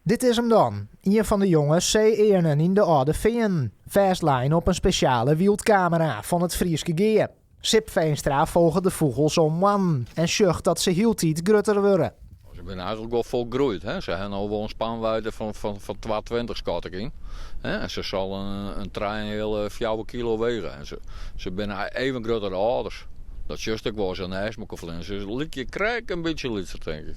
Dit is 'm dan, ien fan de jonge see-earnen yn de Alde Feanen, fêstlein op in spesjale wyldkamera fan it Fryske Gea. Sip Veenstra folget de fûgels al moannen en sjocht dat se hieltyd grutter wurde. Se binne eigenlik wol folgroeid. Hè. Se ha no wol in spanwiidte fan 2,20 skat ik yn. Hè. En se sal in trijeheale, 4 kilo wege. En se binne even grut as de âlders. Dat sjochst ek wol as se neist mekoar fleane. Se lykje krekt in bytsje lytser, tink ik.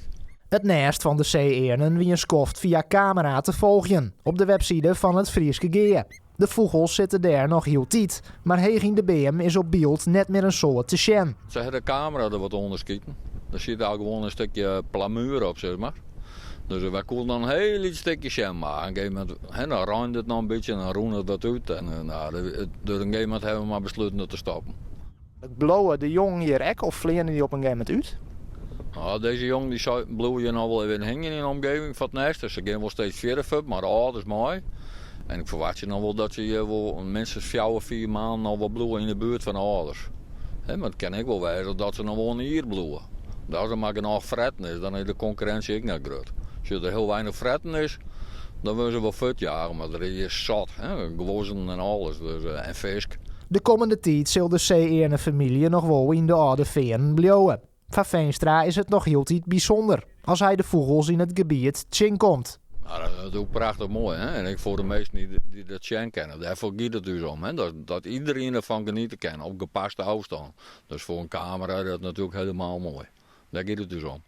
It nêst fan de see-earnen wie in skoft fia kamera te folgjen op de webside fan it Fryske Gea. De fûgels sitte dêr noch hieltyd, mar heech yn de beam is op byld net mear in soad te sjen. Se ha de kamera der wat ûnder skiten. Der sit al gewoan in stikje plamuer op, sis mar. Dus wy koenen dan in hiel lyts stikje sjen, mar op in gegeven momint, hè, dan reinde it noch in bytsje en dan rûn it wat út. En, nou, dus op in gegeven momint hawwe we mar besluten it te stoppen. Bliuwe de jongen hjir ek of fleane dy op in gegeven momint út? Nou, dizze jongen dy bliuwe hjir noch wol even hingjen yn de omgeving fan it nêst. Dus se gean wol steeds fierder fuort, mar de âlders mei. En ik ferwachtsje noch wol dat se hjir wol minstens 4, 5 maanden noch wol bliuwe yn de buert fan de âlders. Hè, mar it kin ek wol wêze dat se noch wol in jier bliuwe. As der mar genôch fretten is, dan is de konkurrinsje ek net grut. As der hiel weinich fretten is, dan wurde se wol fuortjage, mar der is hjir sat, hè, guozzen en alles, dus, en fisk. De kommende tiid sil de see-earnefamylje noch wol yn de Alde Feanen bliuwe. Foar Veenstra is it noch hieltyd bysûnder as hy de fûgels yn it gebiet tsjinkomt. Nou, dat is ek prachtich moai. Hè? En ek foar de minsken dy't dat sjen kinne. Dêrfoar giet it ús om. Hè? Dat iderien derfan geniete kin op gepaste ôfstân. Dus foar in kamera is dat natuerlik hielendal moai. Dêr giet it ús om.